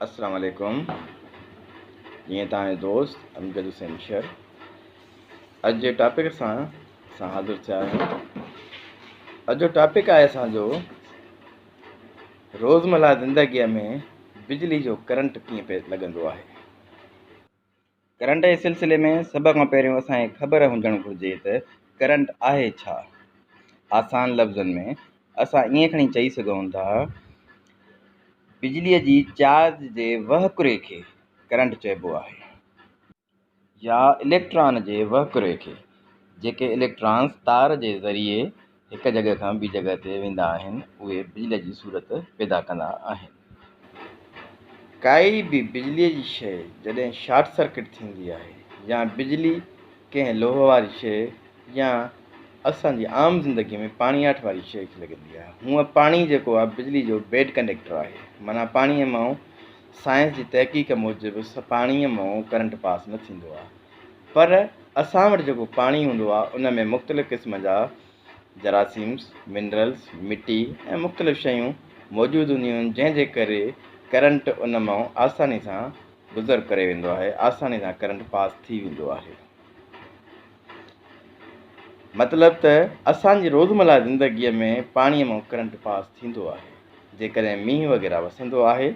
السلام عليڪم جيئن توهان جو دوست امجد حسين شر اڄ جي ٽاپڪ سان اسان حاضر ٿيا آهيون. اڄ جو ٽاپڪ آهي اسان جو روزمره زندگيء ۾ بجلي جو ڪرنٽ ڪيئن پي لڳندو آهي. ڪرنٽ جي سلسلي ۾ سڀ کان پهريون اسان کي خبر هجڻ گهرجي ته ڪرنٽ آهي ڇا؟ آسان لفظن ۾ اسان ائين کڻي چئي سگهون ٿا بجليء جي چارج جي وهڪري کي ڪرنٽ چئبو آهي يا اليڪٽران جي وهڪري کي، جيڪي اليڪٽرانس تار جي ذريعي هڪ جڳهه کان ٻي جڳهه تي ويندا آهن، اهي بجليء جي صورت پيدا ڪندا آهن. ڪائي به بجليء جي شيء جڏهن شارٽ سرڪٽ ٿيندي آهي يا بجلي ڪنهن لوهه واري شيء يا اسان جي عام زندگيء ۾ پاڻياٺ واري شيء کي لڳندي آهي. هونء پاڻي جيڪو آهي بجلي جو بيڊ ڪنڊيڪٽر آهي، معنيٰ پاڻيء مان سائنس جي تحقيق موجب پاڻيء مان ڪرنٽ پاس نه ٿيندو آهي. پر اسان وٽ جيڪو پاڻي هوندو آهي ان ۾ مختلف قسم جا جراثيمس، منرلس، مٽي ۽ مختلف شيون موجود هونديون آهن جنهن جي ڪري ڪرنٽ ان مان آساني سان گذر ڪري ويندو آهي، آساني سان ڪرنٽ پاس ٿي ويندو آهي. مطلب ته اسان جي روزمره زندگيء ۾ پاڻيء مان ڪرنٽ پاس ٿيندو آهي. جيڪڏهن مينهن وغيره وسندو آهي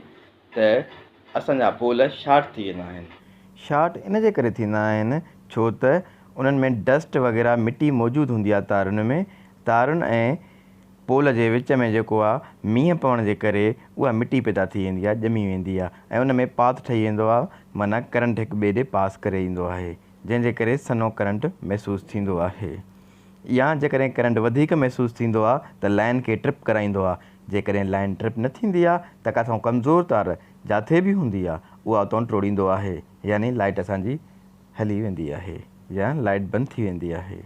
ته اسان جا پول شارٽ ٿي ويندا آهن. شارٽ ان جي ڪري ٿيندا آهن ڇو ته انهن ۾ ڊسٽ وغيره مٽي موجود هوندي آهي تارن ۾، تارن ۽ پول جي وچ ۾ جيڪو آهي مينهن پوڻ جي ڪري اها مٽي پيدا ٿي ويندي آهي ڄمي ويندي آهي ۽ ان ۾ پاٿ ٺهي ويندو آهي معنيٰ ڪرنٽ هڪ ٻئي ڏي پاس ڪري ايندو آهي جنهن جي ڪري سنهو ڪرنٽ محسوس ٿيندو آهي. يا جيڪڏهن ڪرنٽ وڌيڪ محسوس ٿيندو آ ته لائين کي ٽرپ ڪرائيندو آ، جيڪڏهن لائين ٽرپ نه ٿيندي آ ته ڪاٿئون ڪمزور تار جاٿي به هوندي آ اها اتئون ٽوڙيندو آهي يعني لائيٽ اسان جي هلي ويندي آهي يا لائيٽ بند ٿي ويندي آهي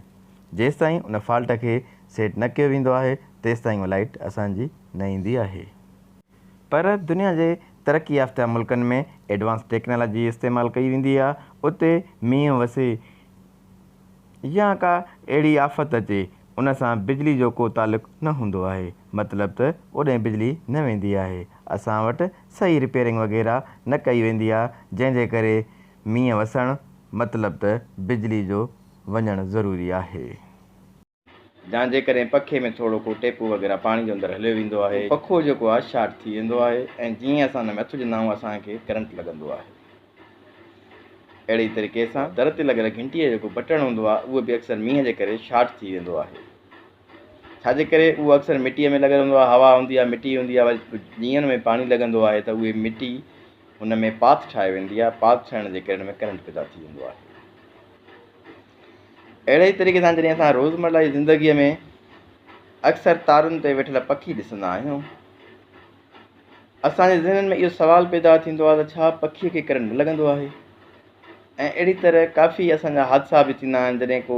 جيستائين ان فالٽ کي سيٽ نه ڪيو ويندو آهي تيستائين اها لائيٽ اسان جي نه ايندي آهي. پر دنيا جي ترقي يافته ملڪن ۾ ايڊوانس ٽيڪنالاجي استعمال ڪئي ويندي آ اتي مينهن وسي يا ڪا اهڙي آفت اچي، ان سان بجلي جو ڪو تعلق نه هوندو آهي، مطلب ته اوڏانهن بجلي نه ويندي آهي. اسان وٽ صحيح رپيئرنگ وغيره نه ڪئي ويندي آهي، جنهن جي ڪري مينهن وسڻ مطلب ته بجلي جو وڃڻ ضروري آهي. يا جيڪڏهن پکي ۾ ٿورو ڪو ٽيپو وغيره پاڻي جو اندر هليو ويندو آهي، پکو جيڪو آهي شارٽ ٿي ويندو آهي ۽ جيئن اسان ان ۾ هٿ وجهندا آهيون اسان کي ڪرنٽ لڳندو آهي. اهڙي ئي طريقي سان در تي لڳل گهنٽيء جو جيڪو بٽڻ هوندو آهي اهو به اڪثر مينهن جي ڪري شارٽ ٿي ويندو آهي. ڇا جي ڪري اهو اڪثر مٽيء ۾ لڳل هوندو آهي، هوا هوندي آهي، مٽي هوندي آهي، وري جيئن ان ۾ پاڻي لڳندو آهي ته اهي مٽي ان ۾ پاٿ ٺاهي ويندي آهي، پاٿ ٺهڻ جي ڪري ان ۾ ڪرنٽ پيدا ٿي ويندو آهي. اهڙي ئي طريقي سان جڏهن اسان روزمره جي زندگيء ۾ اڪثر تارن تي ويٺل پکي ڏسندا آهيون، اسان جي ذهنن ۾ اهو سوال پيدا ٿيندو آهي ته ڇا پکيء کي ڪرنٽ نه لڳندو آهي؟ ۽ اهڙي طرح ڪافي اسان جا حادثا به ٿيندا آهن جڏهن ڪو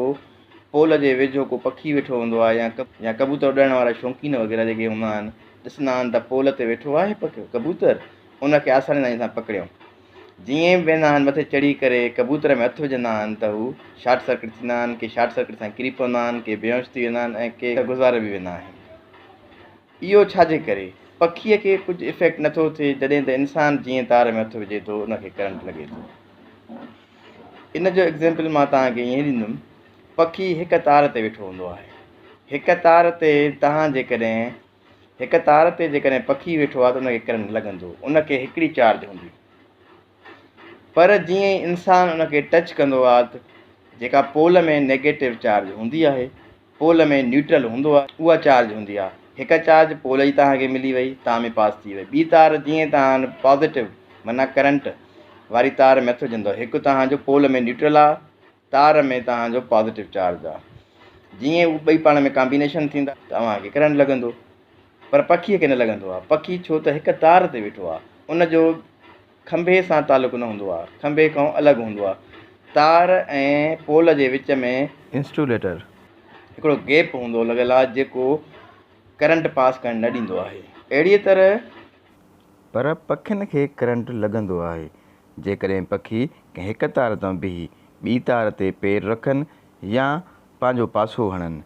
پول جي ويجهو ڪو پکي ويٺو هوندو آهي يا يا ڪبوتر اڏائڻ وارا شوقين وغيره جيڪي هوندا آهن ڏسندا آهن ته پول تي ويٺو آهي ڪبوتر ان کي آساني سان اسان پڪڙيون جيئن ئي ويندا آهن مٿي چڙهي ڪري ڪبوتر ۾ هٿ وجهندا آهن ته هو شارٽ سرڪٽ ٿيندا آهن ڪي شارٽ سرڪٽ سان ڪري پوندا آهن ڪي بيهوش ٿي ويندا آهن ۽ ڪي گذاري به ويندا آهن. اهو ڇا جي ڪري؟ پکيء کي ڪجهه افيڪٽ نٿو ٿئي جڏهن ته انسان جيئن تار ۾ هٿ وجهي ٿو ان کي ڪرنٽ لڳي ٿو. ان جو ايگزيمپل مان توهان کي ائين ڏيندم پکي هڪ تار تي ويٺو هوندو آهي. هڪ تار تي توهان جيڪڏهن هڪ تار تي جيڪڏهن پکي ويٺو آهي ته ان کي ڪرنٽ نه لڳندو ان کي هڪڙي چارج هوندي پر جيئن ئي انسان ان کي ٽچ ڪندو آهي ته جيڪا پول ۾ نيگيٽو چارج هوندي آهي پول ۾ نيوٽرل هوندو آهي اها چارج هوندي آهي. هڪ چارج پول جي توهان کي ملي وئي توهان ۾ پاس ٿي وئي. ٻي تار جيئن توهان پازيٽو معنيٰ ڪرنٽ واري تار ۾ هٿ وجهندو هڪ توهان جو پول ۾ نيوٽرل آهي تار ۾ توهان جو پازيٽو چارج آهي جيئن هو ٻئي پاڻ ۾ ڪامبينيشن ٿيندا ته اوهان کي ڪرنٽ لڳندو پر پکيء کي نه لڳندو آهي پکي ڇو ته هڪ تار تي ويٺو آهي ان جو کنڀي سان تعلق نه هوندو آهي، کنڀي کان الڳ هوندو آهي. تار ۽ پول جي وچ ۾. انسٽوليٽر هڪڙو گيپ هوندو لڳل آهي جيڪو ڪرنٽ پاس ڪرڻ نه ڏيندو آهي. اهڙيء طرح. پر پکين کي ڪرنٽ لڳندو آهي. جيڪڏهن پکي ڪنهن هڪ تار تان بيهي ٻي تار تي پير رکن يا پنهنجو پاسو هڻن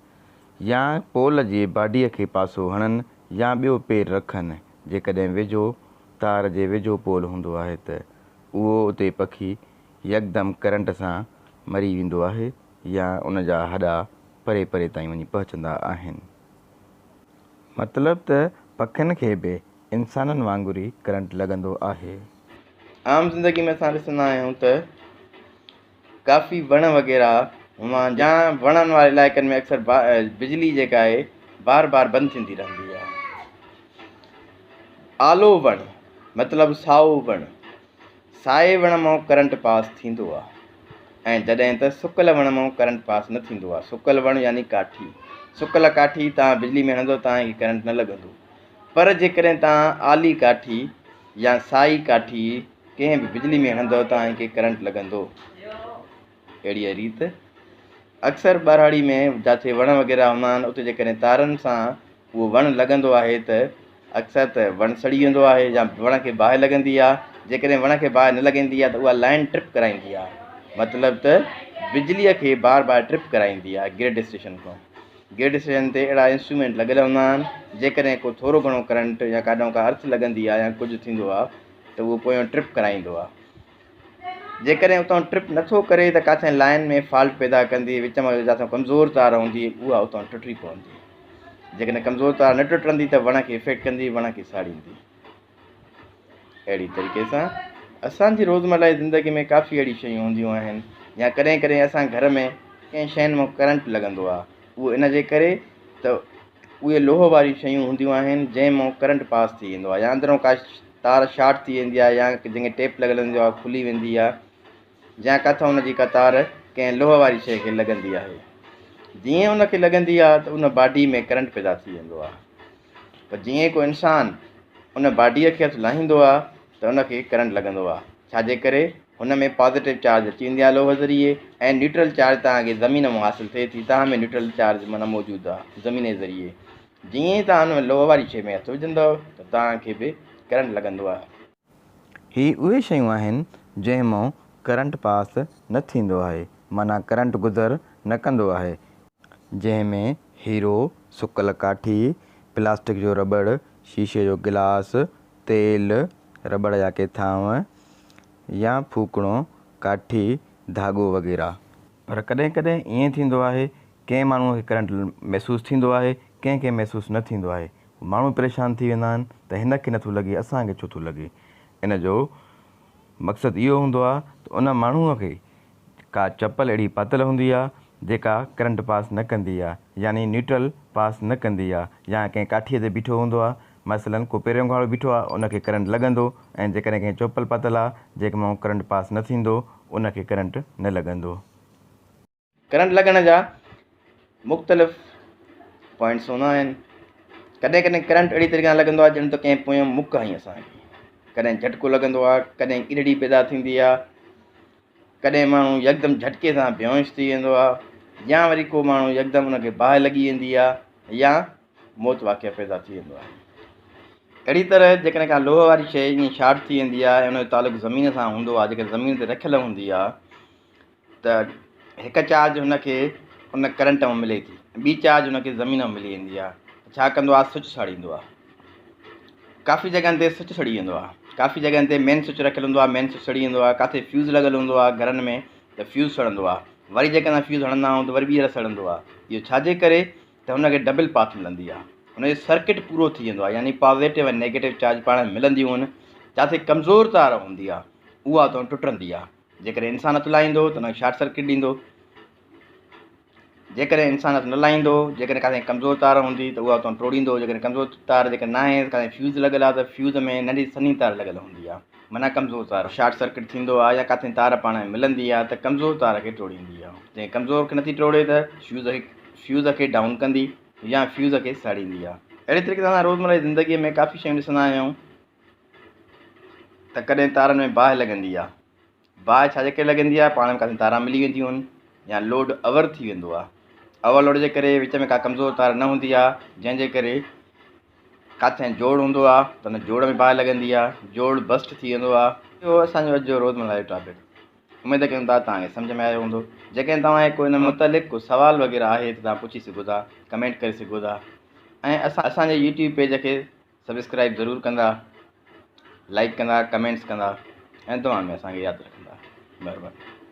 يا پول جي باڊيء کي پاسو هڻن يا ٻيو پير رکن، جيڪڏهن ويجهو تار جي ويجهو پول هوندو آهي ته اهو اتي پکي يڪدم ڪرنٽ سان مري ويندو آهي يا ان جا هڏا پري پري تائين وڃي پهچندا آهن. مطلب ته پکين کي به انسانن وانگر ئي ڪرنٽ لڳندو آهي. عام زندگي ۾ اسان ڏسندا آهيون ته ڪافي وڻ وغيره هوندا آهن يا وڻن واري علائقن ۾ اڪثر بجلي جيڪا آهي بار بار بند ٿيندي رهندي آهي. آلو وڻ مطلب سائو وڻ، سائي وڻ مان ڪرنٽ پاس ٿيندو آهي ۽ جڏهن ته سڪل وڻ مان ڪرنٽ پاس نه ٿيندو آهي. سڪل وڻ يعني ڪاٺي، سڪل ڪاٺي توهان بجلي ۾ هڻندو توهان کي ڪرنٽ نه لڳندو، پر جيڪڏهن توهان آلي ڪاٺي يا سائي ڪاٺي ڪنهن به بجلي ۾ هڻندؤ توهان کي ڪرنٽ لڳندو. اهڙيء ريت اڪثر ٻهراڙي ۾ جاٿي وڻ وغيره هوندا آهن اتي جيڪڏهن تارن سان اهو وڻ لڳندو آهي ته اڪثر ته وڻ سڙي ويندو آهي يا وڻ کي باهه لڳندي آهي. جيڪڏهن وڻ کي باهه نه لڳندي آهي ته اها لائن ٽرپ ڪرائيندي آهي، مطلب ته بجليء کي بار بار ٽرپ ڪرائيندي آهي گرڊ اسٽيشن کان. گرڊ اسٽيشن تي اهڙا انسٽرومينٽ لڳل هوندا آهن جيڪڏهن ڪو ٿورو گهڻو ڪرنٽ يا ڪاڏانهن ڪا ارٿ لڳندي آهي يا ڪجهه ٿيندو آهي ته اهو پويان ٽرپ ڪرائيندو آهي. جيڪڏهن اتان ٽرپ نٿو ڪري ته ڪاٿي لائن ۾ فالٽ پيدا ڪندي، وچ مان جاٿان ڪمزور تار هوندي اها اتان ٽٽي پوندي. جيڪڏهن ڪمزور تار نه ٽٽندي ته وڻ کي افيڪٽ ڪندي، وڻ کي ساڙيندي. اهڙي طريقي سان اسان جي روزمره جي زندگي ۾ ڪافي اهڙي شيون هونديون آهن يا ڪڏهن ڪڏهن اسان گهر ۾ ڪنهن شين مان ڪرنٽ لڳندو آهي اهو ان جي ڪري ته اهي لوهه واريون شيون هونديون آهن جنهن مان ڪرنٽ پاس ٿي ويندو آهي يا اندرون ڪا تار شارٽ ٿي ويندي آهي يا جنهن کي ٽيپ لڳل هوندي آهي کلي ويندي آهي يا ڪاٿان ان جي ڪا تار ڪنهن لوهه واري شيء کي لڳندي آهي جيئن ان کي لڳندي آهي ته ان باڊي ۾ ڪرنٽ پيدا ٿي ويندو آهي پر جيئن ڪو انسان ان باڊيء کي هٿ لاهيندو آهي ته ان کي ڪرنٽ لڳندو آهي ڇاجي ڪري هن ۾ پازيٽو چارج اچي ويندي آهي لوهه ذريعي ۽ نيوٽرل چارج توهان کي زمين مان حاصل ٿئي ٿي توهان ۾ نيوٽرل چارج معنيٰ موجود آهي زمين جي ذريعي جيئن ئي توهان ان لوهه واري شيء ۾ هٿ وجهندؤ ته توهان کي به ڪرنٽ لڳندو آهي. هي اهي شيون آهن جنهن مان ڪرنٽ پاس نه ٿيندو آهي معنيٰ ڪرنٽ گذر نه ڪندو آهي. جنهن ۾ هيرو، سڪل ڪاٺي، پلاسٽڪ جو رٻڙ، شيشي جو گلاس، تيل، رٻڙ جا ڪي ٿانو يا ڦوڪڻو، ڪاٺي، ڌاڳو وغيره. پر ڪڏهن ڪڏهن ائين ٿيندو آهي ڪنهن ماڻهوء کي ڪرنٽ محسوس ٿيندو آهي، ڪنهن کي محسوس نه ٿيندو آهي. ماڻهو پريشان ٿي ويندا آهن ته هن کي نٿو لڳي اسان کي ڇو ٿو لڳي. ان جو مقصد اهو هوندو آهي ته ان ماڻهوء کي ڪا چپل اهڙي پاتل هوندي آهي جيڪا ڪرنٽ پاس نه ڪندي آهي يعني نيوٽرل پاس نه ڪندي آهي يا ڪنهن ڪاٺيء تي بيٺو هوندو آهي مثلاً ڪو پيرين اگهاڙو بيٺو آهي ان کي ڪرنٽ لڳندو ۽ جيڪڏهن ڪنهن چوپل پاتل آهي جنهن مان ڪرنٽ پاس نه ٿيندو ان کي ڪرنٽ نه لڳندو. ڪرنٽ لڳڻ جا مختلف پوائنٽس هوندا آهن. ڪڏهن ڪڏهن ڪرنٽ اهڙي طريقي سان لڳندو آهي ڄڻ ته ڪنهن پويان مڪ هنئي اسان کي. ڪڏهن جهٽڪو لڳندو آهي، ڪڏهن ارڙي پيدا ٿيندي آهي، ڪڏهن ماڻهو يڪدم جهٽڪي سان بيهوش ٿي ويندو آهي يا وري ڪو ماڻهو يڪدم ان کي باهه لڳي ويندي آهي يا موت واقع پيدا ٿي ويندو آهي. اهڙي طرح جيڪڏهن ڪا لوهه واري شيء ائين شارٽ ٿي ويندي آهي ۽ ان جو تعلق زمين سان هوندو آهي، جيڪڏهن زمين تي رکيل هوندي آهي ته هڪ چارج هن کي ان ڪرنٽ مان ملي ٿي ٻي چارج هن کي زمين مان ملي ويندي آهي ڇا ڪندو آهي سوئچ ساڙيندو آهي ڪافي جڳهن تي سوئچ سڙي ويندو آهي ڪافي جڳهن تي مين سوئچ رکيل هوندو آهي مين سوئچ سڙي ويندو آهي ڪاٿي فيوز لڳل هوندو آهي گهرن ۾ ته فيوز سڙندو آهي وري جيڪڏهن اسان فيوز هڻندا آهيون ته وري ٻيهر سڙندو آهي اهو ڇاجي ڪري ته هن کي ڊبل پاٿ ملندي آهي هن جو سرڪٽ پورو ٿي ويندو آهي يعني پازيٽو ۽ نيگيٽو چارج پاڻ ۾ ملنديون آهن جاٿي ڪمزور تار هوندي آهي اها اتان ٽٽندي آهي جيڪڏهن انسان هٿ لائيندو ته ان کي شارٽ سرڪٽ ڏيندو. جيڪڏهن انسان هٿ نه لائيندو، جيڪڏهن ڪاٿي ڪمزور تار هوندي ته اها اتان ٽوڙيندو، جيڪڏهن ڪمزور تار جيڪڏهن ناهي ڪاٿي فيوز لڳل آهي ته فيوز ۾ ننڍي سنهي تار لڳل هوندي آهي معنيٰ ڪمزور تار شارٽ سرڪٽ ٿيندو آهي يا ڪاٿي تار پاڻ ۾ ملندي آهي ته ڪمزور تار کي ٽوڙيندي آهي جنهن ڪمزور کي نٿي ٽوڙي ته فيوز کي فيوز کي ڊائون ڪندي يا فيوز کي ساڙيندي آهي. اهڙي طريقي سان اسان روزمره جي زندگي ۾ ڪافي شيون ڏسندا آهيون ته ڪڏهن تارن ۾ باهه لڳندي آهي. باهه ڇا جي ڪري لڳندي آهي؟ پاڻ ۾ ڪاٿي تاران ملي وينديون آهن يا لوڊ اوور ٿي ويندو آهي. اوور لوڊ جي ڪري وچ ۾ ڪا ڪمزور تار نه هوندي آهي جنهن جي ڪري ڪاٿي جوڙ هوندو آهي ته ان جوڙ ۾ باهه لڳندي آهي، جوڙ بسٽ ٿي ويندو آهي. اهو اسان جو اڄ جو روزمره جو ٽاپڪ. اميد ڪيون ٿا توهان کي سمجهه ۾ آيو هوندو. جيڪڏهن توهان کي ڪو ان متعلق ڪو سوال وغيره آهي ته توهان پڇي سگهو ٿا، ڪمينٽ ڪري سگهو ٿا ۽ اسان جي يوٽيوب پيج کي سبسڪرائيب ضرور ڪندا. لائيڪ ڪندا، ڪمينٽس ڪندا ۽ دعائن ۾ اسان کي ياد رکندا. مهرباني.